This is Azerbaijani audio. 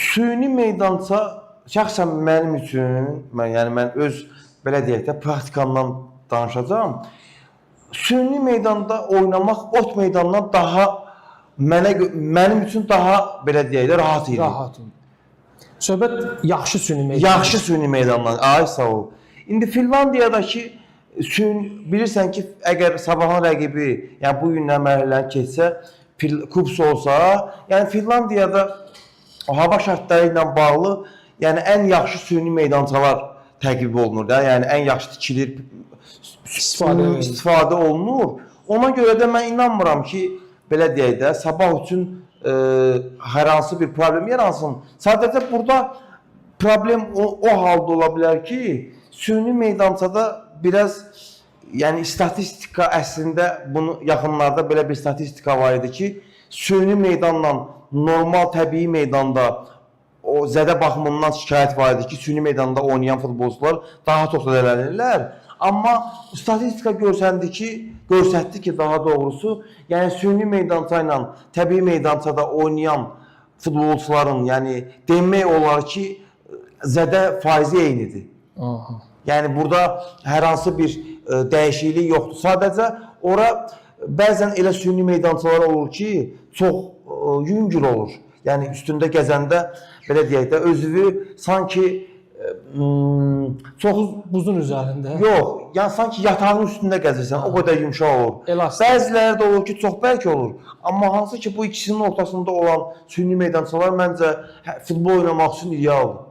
Süni meydança şəxsən mənim üçün, mən yəni mən öz belə deyək də praktikamdan danışacağam. Süni meydanda oynamaq ot meydandan daha mənim üçün daha belə deyək də rahat idi. Rahat. Söhbət yaxşı süni meydan. Yaxşı süni meydandan. Ay sağ ol. İndi Finlandiyadakı süni bilirsən ki, əgər Sabahın rəqibi, yəni bu gündən mərhələni keçsə, Kups olsa, yəni Finlandiyada o hava şərtləri ilə bağlı, yəni ən yaxşı süni meydançalar təqib olunur da, yəni ən yaxşı tikilir, İstifadə edilir. istifadə olunur. Ona görə də mən inanmıram ki, belə deyək də, Sabah üçün hər hansı bir problem yaransın. Sadəcə burada problem o halda ola bilər ki, süni meydançada biraz yəni statistika əslində bunu yaxınlarda belə bir statistika var idi ki, süni meydanla normal təbii meydanda o zədə baxımından şikayət var idi ki, süni meydanda oynayan futbolçular daha çox zədələnirlər. Amma statistika görsəndi ki, göstərdi ki, daha doğrusu, yəni süni meydança ilə təbii meydançada oynayan futbolçuların, yəni demək olar ki, zədə faizi eynidir. Aha. Yəni burada hər hansı bir dəyişiklik yoxdur. Sadəcə ora bəzən elə süni meydançalar olur ki, çox yüngül olur. Yəni üstündə gəzəndə belə deyək də özünü sanki çox Buzun üzərində. yox, yəni sanki yatağın üstündə gəzirsən, o qədər yumşaq olur. Elastik. Bəziləri də olur ki, çox bərk olur. Amma hansı ki bu ikisinin ortasında olan süni meydançalar məncə futbol oynamaq üçün idealdır.